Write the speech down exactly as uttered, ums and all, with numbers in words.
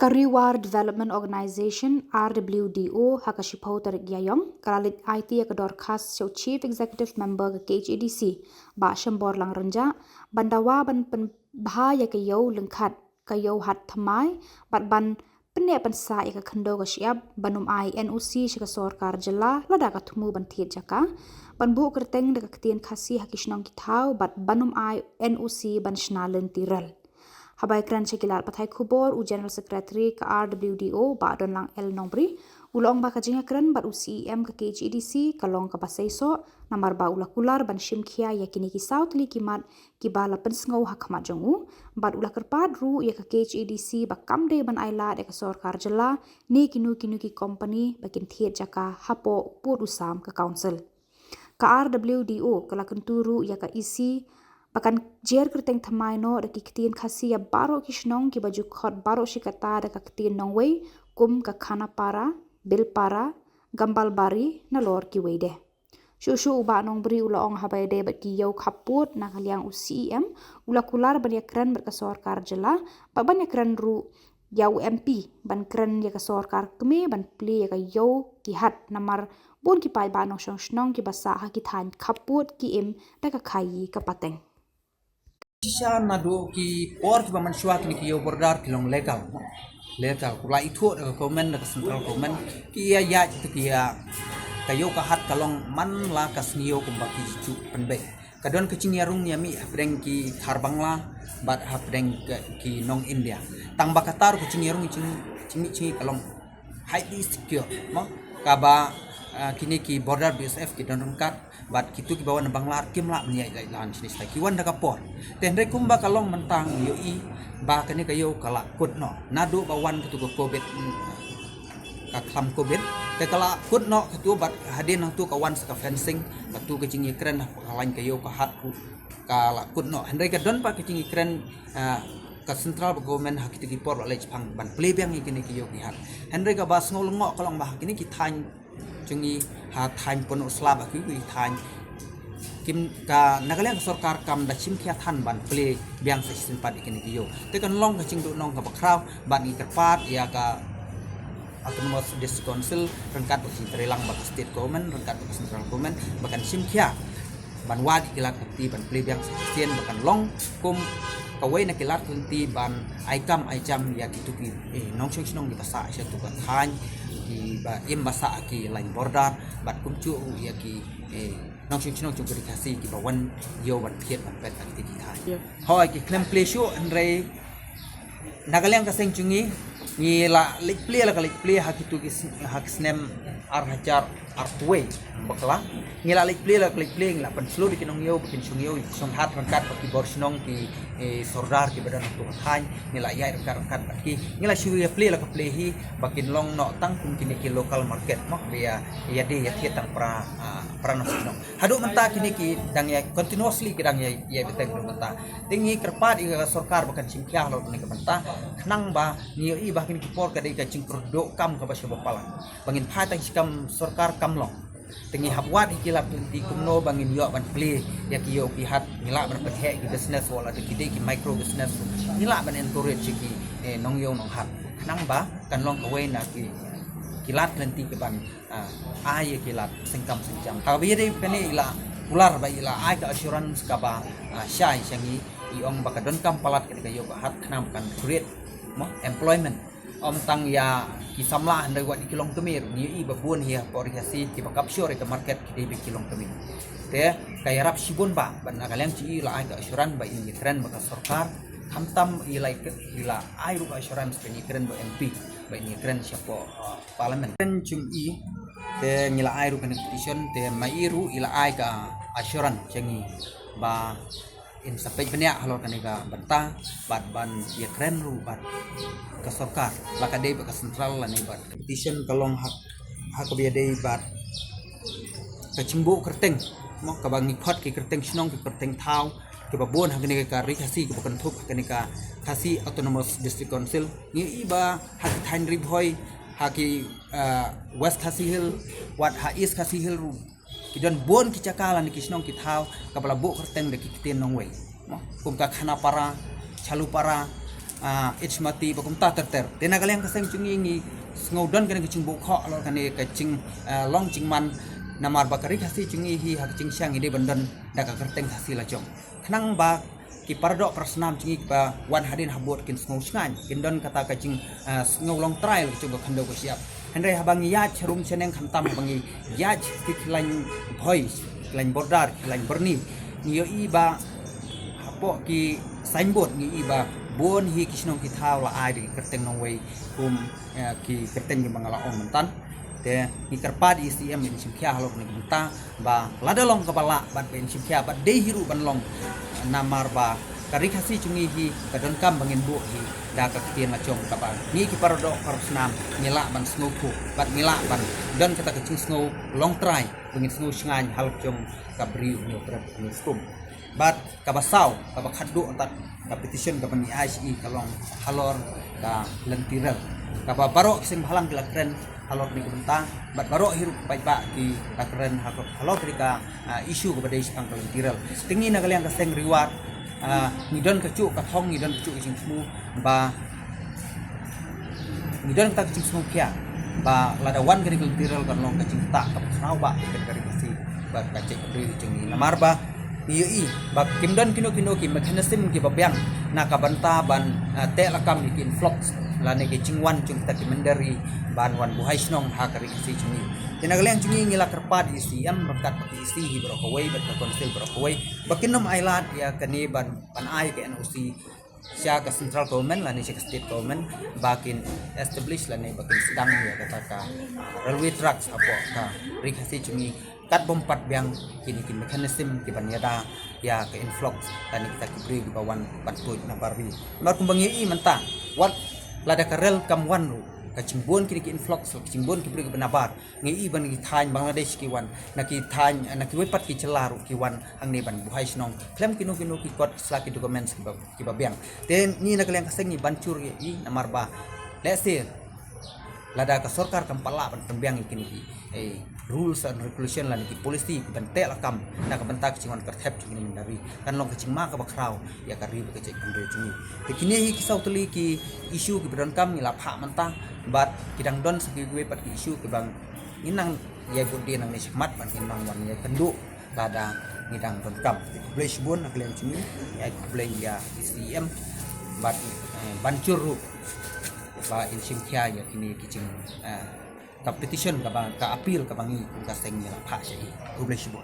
Ka Ri War Development Organisation, R W D O, ha ka shiphew tarik Ïaïong ka la leit aiti ïa ka dorkhas sha u Chief Executive Member ka K H A D C, Bah Shembor Langryniat, ban dawa ban pynbha ïa ka ïew lyngkhat ka ïew hat thymmai bad ban pynneh pynsah ïa ka khyndew ka shyiap ban ym ai N O C sha ka sorkar jylla lada ka thmu ban thied jaka, ban buh kyrteng da ka ktien Khasi ha ki shnong ki thaw bad ban ym ai N O C ban shna lynti rel. Haba ïakren sha ki lad pathai khubor, u General Secretary ka R W D O, Bah Donlang L Nongbri, u la ong ba ka jingïakren bad u C E M ka K H A D C ka long kaba seisoh, namar ba u la kular ban shim khia ïa kine ki saw tylli ki mat kiba la pynsngew ha khmat jong u, bad u la kyrpad ruh ïa ka K H A D C ba kam dei ban ai lad ïa ka sorkar jylla ne kino kino ki kompani ba kin thied jaka hapoh pud u sam ka council. Ka R W D O ka la kyntu ruh ïa ka E C ba kan jer kyrteng thymmai noh da ki ktien Khasi ïa baroh ki shnong kiba ju khot baroh shi katta da ka ktien nongwei, kum ka Khanapara, Bilpara, Gambalbari, nalor kiwei de. Shuh shuh u Bah Nongbri u la ong haba ïadei bad ki ïew khappud, na ka liang u C E M u la kular ban ïakren bad ka sorkar jylla bad ban ïakren ruh ïa u M P ban kren ïa ka sorkar kmie ban plie ïa ka ïew ki hat, namar bun ki paidbah nongshong shnong kiba sah ha ki thaiñ khappud ki im da ka khaïi ka pateng. Shisha naduh ki por kiba mynshuwa kine ki ïew border ki long legal. Legal, ku la ithuh da ka government, da ka central government, ki ïa ïaid tu ki ïa, ka ïew ka hat ka long man la ka sngi ïew kumba ki ju pynbeit. Ka don ka jingïarung ïamih hapdeng ki Thar Bangla bad hapdeng ki, ki nong India. Tang ba kata ruh ka jingïarung jing, jingmih jingïarung ka long highly secure, mo? Kaba, ah, kine ki border B S F ki don ryngkat bad kitu kiba wan na Bangla kim lah ban ïaid lait lan shane shatai, ki wan da ka por. Te hynrei kumba ka long mynta ngi ïohi ba kane ka ïew ka la kut noh. Naduh ba wan katu ka covid, mm, ka khlam covid, te ka la kut noh katu bad hadien nangtu ka wan sa ka fencing, katu ka jingïakren ha ka lain ka ïew ka hat ruh ka la kut noh. Hynrei ka don pat ka jingïakren, ah, ka central government ha kitu ki por ba la leit shaphang ban plie biang ïa kine ki ïew ki hat. Hynrei kaba sngew lyngngoh ka long ba ha kine ki thaiñ jong ngi, ha thaiñ Pynursla bad kiwei kiwei ki thaiñ, kim, ka, na ka liang ka sorkar kam da shim khia than ban plie biang sa shisien pat ïa kine ki ïew. Te kan long ka jingduhnong kaba khraw bad ngi kyrpad ïa ka Autonomous District Council ryngkat bad ka jingtreilang bad ka state government ryngkat bad ka central government ba kan shim khia ban wad ïa ki lad ka kti ban plie biang sa shisien ba kan long kum kawei na ki lad ka kti ban ai kam ai jam ïa kitu ki, eh, nongshong shnong kiba sah sha tu ka thaiñ, kiba im ba sah ha ki lain border bad kumjuh ruh ïa ki, eh, nongshong shnong jong ka Ri Khasi kiba wan ïew ban thied ban peit ha kiti ki thaiñ. Hooid, ki khlem plie shuh, hynrei na ka liang ka seng jong ngi, ngi la leit plie la ka leit plie ha kitu ki sn-, ha ki snem ar hajar arphew bakla. Ngi la leit plie la ka leit plie, ngi la pynshlur ïa ki nongïew ba kin shong ïew, shong hat ryngkat bad ki bor shnong, ki, eh, sordar kiba don ha tu ka thaiñ. Ngi la ïaid ryngkat ryngkat bad ki, ngi la shu ïa plie la ka plie hi ba kin long noh tang kum kine ki local market, mo, ba ïa, ïa dei ïa thied tang para, ah, para nongshong shnong. Haduh mynta kine ki dang ïa continuously ki dang ïa, ïa bteng haduh mynta. Te ngi kyrpad ïa ka sorkar ba kan shim khia halor kane ka bynta, khnang ba ngi ïohi ba ha kine ki por ka dei ka jingkyrduh kam kaba shaba palat. Ba ngin phai tang shi kam sorkar kam long. Te ngi hap wad ïa ki lad ka kti kumno ba ngin ïoh ban plie ïa ki ïew ki hat, ngi lah ban pynheh ki business, wat la ki dei ki micro business, ngi lah ban encourage ïa ki, eh, nongïew nonghat. Khnang ba kan long kawei na ki, ki lad ka kti kiban ah, ai ïa ki lad sengkam sengjam. Haba ïadei kane i la kular ba i la ai ka assurance kaba, ah, shai sha ngi, i ong ba ka donkam palat kane ka ïew ka hat khnang ba kan create, mo, employment. Ym tang ïa ki samla hynrei wat ïa ki longkmie ruh, ngi ïohi ba bun hi hapoh Ri Khasi kiba capture ïa ka market ki dei ba ki longkmie. Te ka ïarap shibun ba, ba na ka liang jong i la ai ka assurance ba in ïakren bad ka sorkar, khamtam i la, i la ai ruh ka assurance ba in ïakren bad M P, ba in ïakren shapoh, ah, Parliament. Kren jong i, te ngi la ai ruh kane ka petition, te ma i ruh i la ai ka assurance jong i ba in sa peit bniah halor kane ka bynta bad ban ïakren ruh bad ka sorkar, la ka dei bad ka central lane bad ka petition ka long ha, ha kaba ïadei bad ka jingbuh kyrteng, mo, kaba ngi khot ki kyrteng shnong, ki kyrteng thaw kiba bun ha kane ka Ri Khasi, kiba kynthup ha kane ka Khasi Autonomous District Council. Ngi ïohi ba ha ki thaiñ Ri Bhoi, ha ki, ah, West Khasi Hills, wat ha East Khasi Hills ruh, ki don bun ki jaka lane ki shnong ki thaw kaba la buh kyrteng da ki ktien nongwei, mo, kum ka Khanapara, Chalupara, ah, H Mati ba kumta ter ter. Te na ka liang ka seng jong ngi ngi sngew don kane ka jingbuh khoh halor kane ka jing, ah, long jingman, namar ba ka Ri Khasi jong ngi hi ha ka jingshisha ngi dei ban don da ka kyrteng Khasi la jong. Khnang ba ki paradoh parasnam jong ngi kiba wan hadien habud kin sngew shngaiñ, kin don kata ka jing, ah, sngew long trai la jong ka khyndew ka shyiap. Hynrei haba ngi ïaid sharum shaneng, khamtam haba ngi ïaid ki khlaiñ Bhoi, khlaiñ Border, khlaiñ Byrni, ngi ïohi ba hapoh ki signboard ngi ïohi ba bun hi ki shnong ki thaw la ai da ki kyrteng nongwei kum, eh, ki kyrteng kiba nga la ong mynta. Te ngi kyrpad ïa i C M ban shim khia halor kane ka bynta, ba lada long kaba lah bad ban shim khia bad dei hi ruh ban long, namar ba ka Ri Khasi jong ngi hi ka donkam ba ngin buh hi da ka ktien la jong, kaba ngi ki paradoh parasnam ngi lah ban sngewthuh bad ngi lah ban don kata ka jingsngew long trai ba ngin sngew shngaiñ halor jong ka briew, hynñiew trep, hynñiew skum. Bad kaba saw, kaba khatduh, tat ka petition kaba ngi ai sha i ka long halor ka lynti rel, kaba baroh ki seng bhalang ki la kren halor kane ka bynta, bad baroh hi ruh paidbah ki la kren halor, halor kane ka, ah, issue kaba dei shaphang ka lynti rel. Te ngi na ka liang ka seng Ri War, ah, ngi don kajuh ka thong, ngi don kajuh ka jingthmu ba ngi don kata ka jingsngewkhia ba lada wan kane ka lynti rel kan long ka jingktah kaba khraw bha ïa ka Ri Khasi bad ka jaitbynriew jong ngi, namar ba ngi ïohi ba kim don kino kino ki mechanism kiba biang na ka bynta ban, ah, teh lakam ïa ki influx lane ki jingwan jong kita ki mynder ri ban wan buhai shnong ha ka Ri Khasi jong ngi. Te na ka liang jong ngi ngi la kyrpad ïa i C M ryngkat bad ka E C hi baroh kawei bad ka council baroh kawei ba kin ym ailad ïa kane ban, ban ai ka N O C sha ka central government lane sha ka state government ba kin establish lane ba kin sdang ïa kata ka railway tracks hapoh ka Ri Khasi jong ngi, kat bym pat biang kine ki mechanism kiban ïada ïa ka influx lane kita ki briew kiba wan ban tuid na bar ri. Namar kumba ngi ïohi mynta, wat lada ka rel kam wan ruh, ka jingbun kine ki influx, ka jingbun ki briew kiba na bar, ngi ïohi ba na ki thaiñ Bangladesh ki wan, na ki thaiñ, na kiwei pat ki jylla ruh ki wan hangne ban buhai shnong khlem kino kino ki kot sla ki documents kiba, kiba biang. Te ngi na ka liang ka seng ngi ban jur ïa i, namar ba lehse lada ka sorkar kam pat lah ban pynbiang ïa kine ki, eh, rules and regulation lane ki policy kiban teh lakam na ka bynta ka jingwan kyrthep jong kine ki mynder ri, kan long ka jingma kaba khraw ïa ka ri bad ka jaitbynriew jong ngi. Te kine hi ki saw tylli ki issue kiba donkam ngi la phah mynta, bad ki dang don sa kiwei pat ki issue kiba ngin nang ïai bud dien nangne shakhmat bad ngin nang wan ïakynduh lada ngi dang donkam. Te khublei shibun na ka liang jong ngi, ïa khublei ïa i C M bad, eh, ban jur ruh ba in shim khia ïa kine ki jing, eh, ka petition kaba, ka appeal kaba ngi kum ka seng ngi la phah sha i. Khublei shibun.